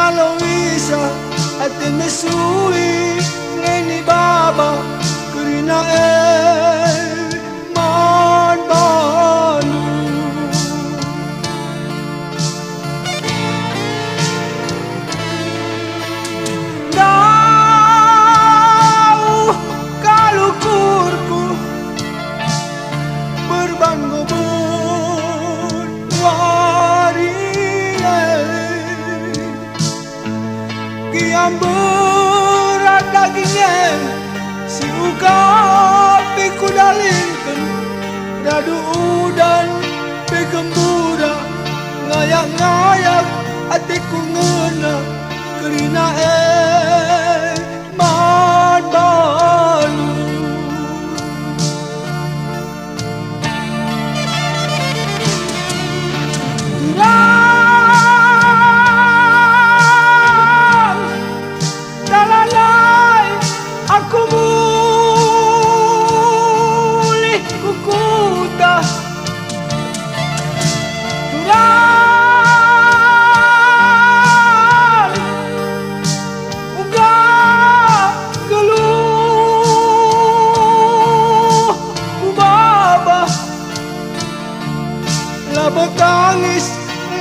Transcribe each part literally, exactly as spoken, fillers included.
Aloisa ate mesui ngeni baba kerina e man bandu. Ndauh kal ukurku perban ngoben wari e. Kiam berat daging e si uga pe kudalingken, radu udan pe gembura, ngayak-ngayak ateku ngena kerina e man bandu. Turang, dalanai aku mulih ku kuta. Turang, uga geluh ku baba. Labo tangis,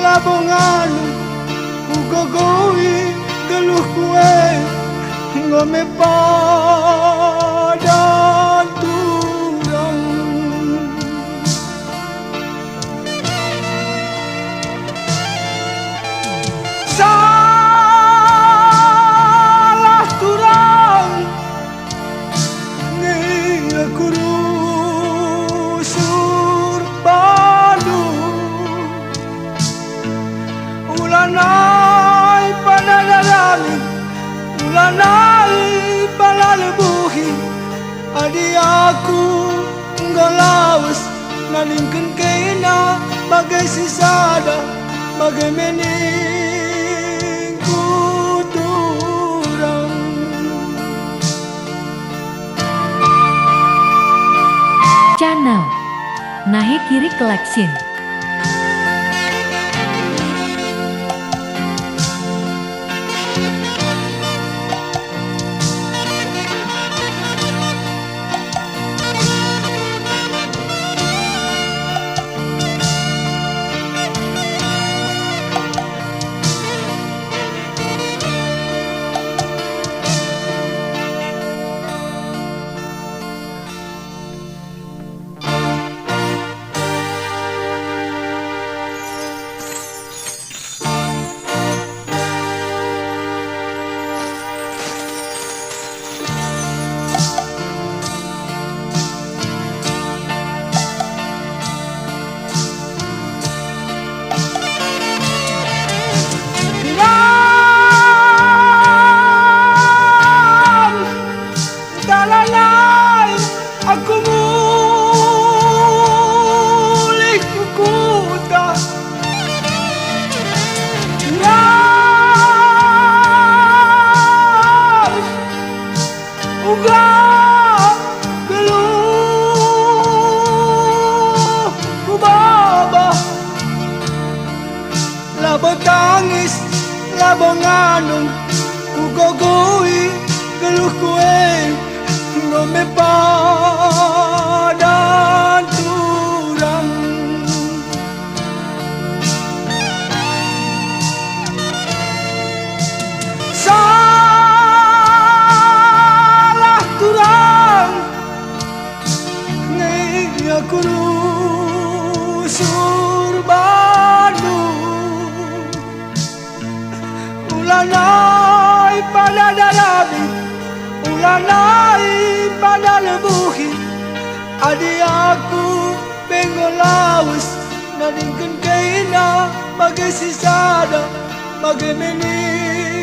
labo nganu, kugogoi geluhku e, enggo me padan turang. Salah turang nge aku rusur bandu. Ulanai pada darami, ulanai pada lebuhi. Adi aku enggo lawes nadingken kena bage si sada, bage me ningku turang. Channel Nahe Kiri Collection. Bilang dalanai aku mulih ku kuta. Bilang uga geluh ku baba. Labo tangis, labo nganum, kugogoi geluhku e, enggo me padan turang. Salah turang nge aku rusur bandu. Ulanai pada darami, ulanai pada lebuhi. Adi aku pe enggo lawes nadingken kena bage si sada, bage me ning